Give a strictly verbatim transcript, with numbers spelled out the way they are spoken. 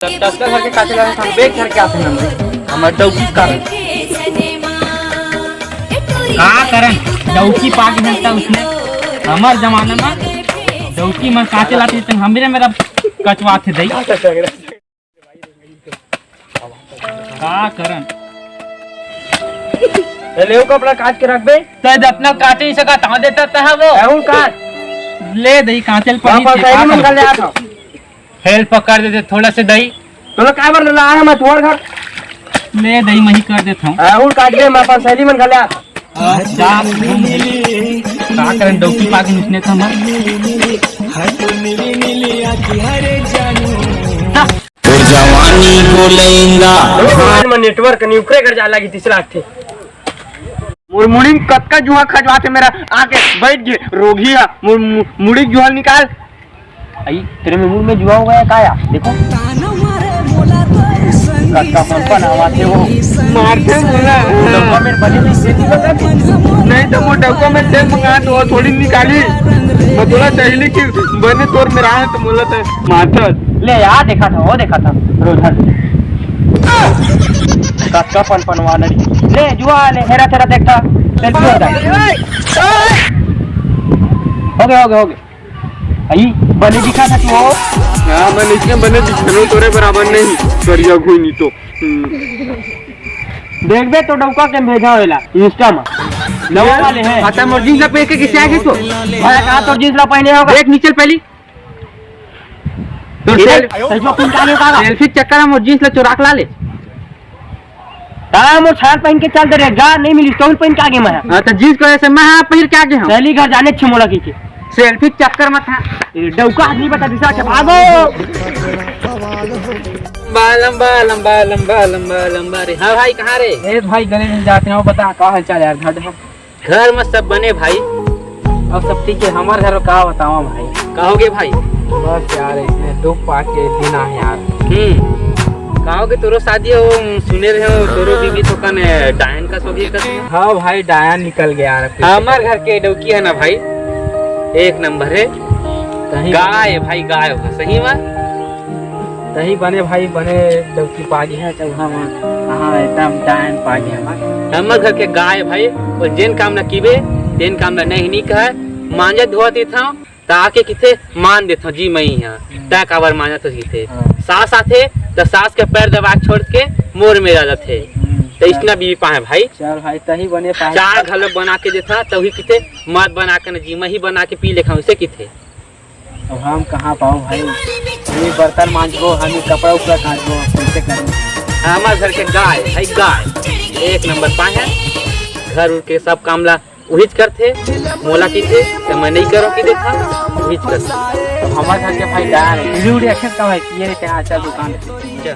तब तसला घर के काटे ला हम बेग घर के आथे नंबर हमर डौकी कारण। का करन? डौकी पागे हन त उसने हमर जमाना में डौकी मन काटे लाते त हमरे मेरा कचवाथे दई। का करन? ए, लेव कपड़ा काट के रखबे। त जतना काटे नहीं सका ता देता तह वो। एहू काट। ले दई कांचल पड़ी अपन से सहेली मन काट। कर ले आत हव। हेल्प कर दे दे थोड़ा से दई। तोला काय बर ला आया मैं तोर घर? ले दई मही कर देत हूँ। एहू काट दे मैं अपन सहेली मन कर ले आत हव। जा। का करन डौकी पागे उसने तो हमर। तोर जवानी को लेंगा। मोबाइल में नेटवर्क नहीं, उखरे घर जा लागी तीसरा आथे। मोर मुड़ी में कतका जुहा खजवाथे मेरा, आके बैठ गे रोगिया, मोर मु-, मुड़ी के जुहा निकाल। आई, तेरे में मुंह में जुआ हो गया का या? देखो। कतका पनपन आवाज है वो। मारथे मोला। डब्बा में बने नहीं, सेती बता। नहीं तो वो डब्बा में तेल मंगा तो थोड़ी निकाली। मैं थोड़ा चाहली कि बने तोर मेरा है तो मोला तो मारथस। ले यार, देखा था, वो देखा था। रोधर। कतका पनपन वाला रे। ले, जुआ ले, हेरा तेरा देखता। चल, जुआ दा। हो गया, हो गया, हो गया। आई, बने दिखा था तू हो। हाँ, मैं इसमें बने दिखा रहा हूँ, तोरे बराबर नहीं, करिया घुई नहीं तो। हम्म। देखबे तो डौका के भेजा होला, Insta में। नवा वाले हैं। आता मोर जींस ला पहन के किसे आ गए तो? भाई, कहाँ तोर जींस ला पहने होगा? देख, नीचे पहली। तो इधर, सेल-, सही में पहन के आ गए का? सेल्फी चक्कर में मोर जींस ला चुरा के ला ले। हाँ, मोर छाल पहन के चल दे रे, जा, नहीं मिली, style पहन के आगे मैं। हाँ, तो जींस को ऐसे मैं हाँ पहिर के आगे हूँ। सहेली घर जाने छे मोला की के। सेल्फी चक्कर मत हाँ। ए, डौका आदमी बता दिशा के भागो। लंबा, लंबा, लंबा, लंबा, लंबा, लंबा रे। हाँ भाई, कहाँ रे? ए भाई, गली में जाते हैं, वो बता, का हाल चाल यार, घर है? घर में सब बने भाई। अब सब ठीक है, हमारे घर में का बतावा भाई। का होगे भाई? बस यार, इसमें दुख पाके दिन आहे यार। हम्म, का होगे तोरो शादी हो, सुने रहे हो, तोरो बीबी तो कन डायन का सोगी कर। हाँ भाई, डायन निकल गया यार। हमार घर के डौकी है ना भाई, एक नंबर है। कहीं गाय है भाई, गाय हो सही में। तही बने भाई, बने डौकी पागे है चौहा में। हाँ, एकदम डायन पागे है भाई। हमर घर के गाय भाई, वो जेन काम ला कीबे, तेन काम ला नहीं, नहीं कहे। मांजे धोवत ही था, त आके किथे मान देथव जी, मैं यहाँ। हम्म। तै काबर मांजत हस किथे। हाँ। सास आथे, त सास के पैर दबा के छोड़ के मोर मेर आ जाथे। हम्म, त चल। इसना बीवी पाए भाई। चल भाई, तही बने पाए। चाय घलो बना के देथा, तभी किथे मत बना के न जी, मैं ही बना के पी लेखा, उसे किथे। अब हम कहाँ पाओ भाई, हम ही बर्तन मांजबो, हम ही कपड़ा उपड़ा काटबो, अब कैसे करबो? हमार घर के गाय है, गाय एक नंबर पाए है, घर उर के सब काम ला उहिच करथे, मोला किथे, त मैं नहीं करो कि देखा, उहिच करथे। अब हमार घर के भाई गाय है, वीडियो वीडियो अच्छा का भाई, ये रहते हैं, अच्छा दुकान। चल।